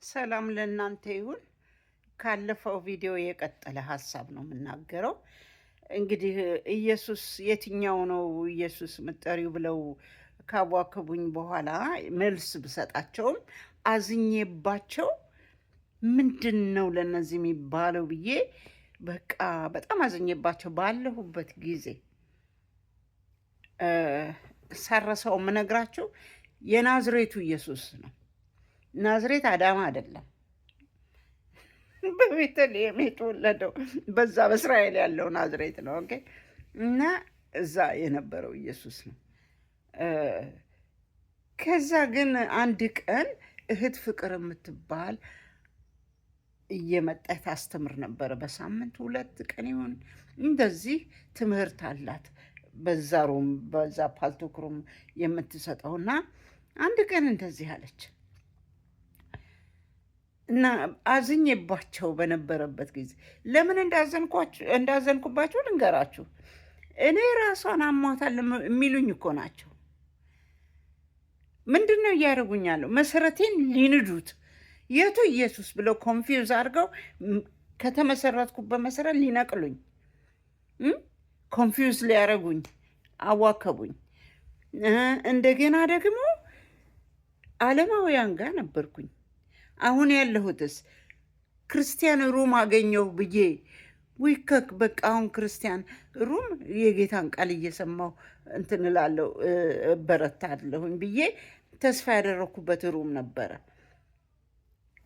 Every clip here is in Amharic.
ሰላም ለእናንተ ይሁን። ካለፈው ቪዲዮ የቀጠለ ሀሳብ ነው የምናገረው። እንግዲህ ኢየሱስ የትኛው ነው ኢየሱስ ምጠሪው ብለው ካዋከቡኝ በኋላ መልስ ብሰጣቸውም አዝኜባቸው ምንድን ነው ለእነዚህ የሚባለው ብዬ በቃ በጣም አዝኜባቸው ባለሁበት ጊዜ ሳረሰው የምነግራችሁ የናዝሬቱ ኢየሱስ ነው። ናዝሬት አዳማ አይደለም። በቤተልሔም የተወለደው በዛ በእስራኤል ያለው ናዝሬት ነው። Okay፣ እና እዛ የነበረው ኢየሱስ ነው። ከዛ ግን አንድ ቀን እህት ፍቅር የምትባል እየመጣች ታስተምር ነበረ። በሳምንት 2 ቀን ይሁን እንደዚህ ትምህርት አላት በዛ room፣ በዛ Paltalk room የምትሰጠውና አንድ ቀን እንደዚህ አለች እና አዝኜባቸው በነበረበት ጊዜ ለምን እንዳዘንኩባቸው ልንገራችሁ። እኔ ራሷን አሟታል የሚሉኝ እኮ ናቸው። ምንድን ነው እያደረጉኝ ያለው? መሰረቴን ሊንዱት፣ የቱ ኢየሱስ ብለው confuse አድርገው ከተመሰረትኩበት መሰረት ሊነቅሉኝ፣ confuse ሊያደርጉኝ አዋከቡኝ። እንደገና ደግሞ ዓለማውያን ጋር ነበርኩኝ። አሁን ያለሁትስ ክርስቲያን room አገኘሁ ብዬ ዊከክ በቃ አሁን ክርስቲያን room የጌታን ቃል እየሰማሁ እንትን እላለሁ፣ እበረታለሁኝ ብዬ ተስፋ ያደረግኩበት room ነበረ።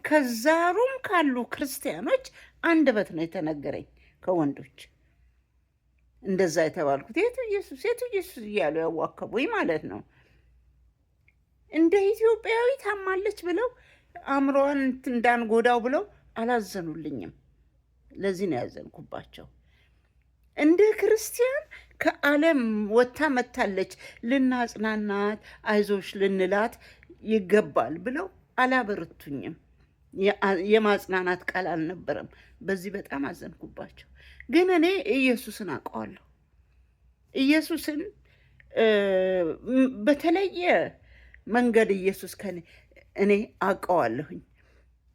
ከዛ room ካሉ ክርስቲያኖች አንደበት ነው የተነገረኝ ከወንዶች እንደዛ የተባልኩት፣ የቱ ኢየሱስ፣ የቱ ኢየሱስ እያሉ ያዋከቡኝ ማለት ነው። እንደ ኢትዮጵያዊ ታማለች ብለው አእምሮዋን እንዳንጎዳው ብለው አላዘኑልኝም። ለዚህ ነው ያዘንኩባቸው። እንደ ክርስቲያን ከዓለም ወጥታ መታለች፣ ልናጽናናት፣ አይዞሽ ልንላት ይገባል ብለው አላበረቱኝም። የማጽናናት ቃል አልነበረም። በዚህ በጣም አዘንኩባቸው። ግን እኔ ኢየሱስን አውቀዋለሁ። ኢየሱስን በተለየ መንገድ ኢየሱስ ከኔ እኔ አውቀዋለሁኝ።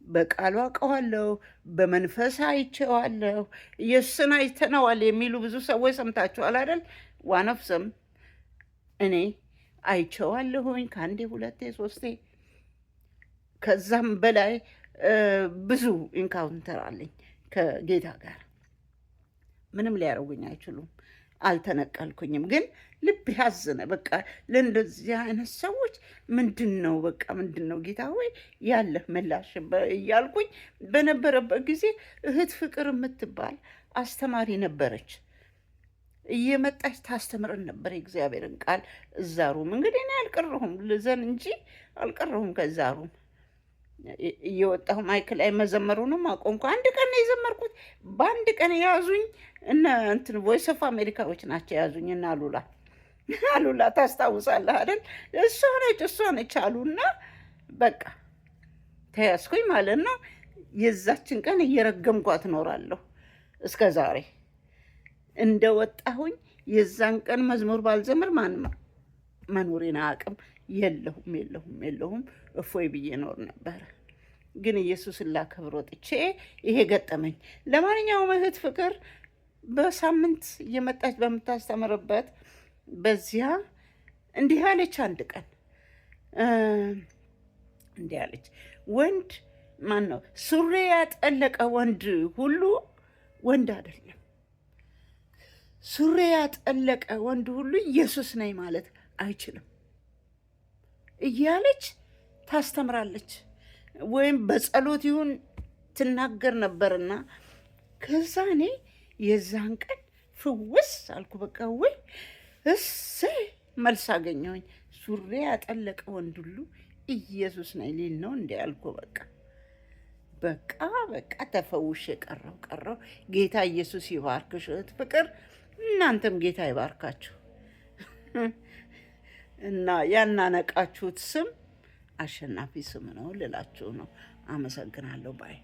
በቃሉ አውቀዋለሁ፣ በመንፈስ አይቼዋለሁ። ኢየሱስን አይተነዋል የሚሉ ብዙ ሰዎች ሰምታችኋል አይደል? One of them እኔ አይቼዋለሁኝ ከአንዴ ሁለቴ ሶስቴ ከዛም በላይ ብዙ encounter አለኝ ከጌታ ጋር። ምንም ሊያደርጉኝ አይችሉም። አልተነቀልኩኝም። ግን ልብ ያዘነ። በቃ ለእንደዚህ አይነት ሰዎች ምንድን ነው፣ በቃ ምንድን ነው ጌታ ሆይ ያለህ ምላሽ እያልኩኝ በነበረበት ጊዜ እህት ፍቅር የምትባል አስተማሪ ነበረች። እየመጣች ታስተምረን ነበር የእግዚአብሔርን ቃል እዛ room። እንግዲህ እኔ አልቀረሁም፣ ልዘን እንጂ አልቀረሁም። ከዛ room እየወጣሁ mic ላይ መዘመሩንም አቆምኩ። አንድ ቀን ነው የዘመርኩት። በአንድ ቀን የያዙኝ እነ እንትን Voice of አሜሪካዎች ናቸው የያዙኝ። እና አሉላ፣ አሉላ ታስታውሳለህ አይደል? እሷ ነች፣ እሷ ነች አሉና በቃ ተያዝኩኝ ማለት ነው። የዛችን ቀን እየረገምኳት እኖራለሁ እስከ ዛሬ። እንደ ወጣሁኝ የዛን ቀን መዝሙር ባልዘምር ማንም መኖሬን አያውቅም። የለሁም፣ የለሁም፣ የለሁም፣ እፎይ ብዬ እኖር ነበረ። ግን ኢየሱስን ላከብር ወጥቼ ይሄ ገጠመኝ። ለማንኛውም እህት ፍቅር በሳምንት እየመጣች በምታስተምርበት በዚያ እንዲህ አለች። አንድ ቀን እንዲህ አለች። ወንድ ማን ነው? ሱሪ ያጠለቀ ወንድ ሁሉ ወንድ አይደለም። ሱሪ ያጠለቀ ወንድ ሁሉ ኢየሱስ ነኝ ማለት አይችልም እያለች ታስተምራለች። ወይም በጸሎት ይሁን ትናገር ነበርና ከዛ እኔ የዛን ቀን ፍውስ አልኩ። በቃ ወይ እሰይ መልስ አገኘሁኝ። ሱሪ ያጠለቀ ወንድ ሁሉ ኢየሱስ ነኝ ሊል ነው እንዲ አልኩ። በቃ በቃ በቃ ተፈውሼ ቀረው ቀረው። ጌታ ኢየሱስ ይባርክሽ እህት ፍቅር፣ እናንተም ጌታ ይባርካችሁ እና ያናነቃችሁት ስም አሸናፊ ስም ነው ልላችሁ ነው። አመሰግናለሁ bye።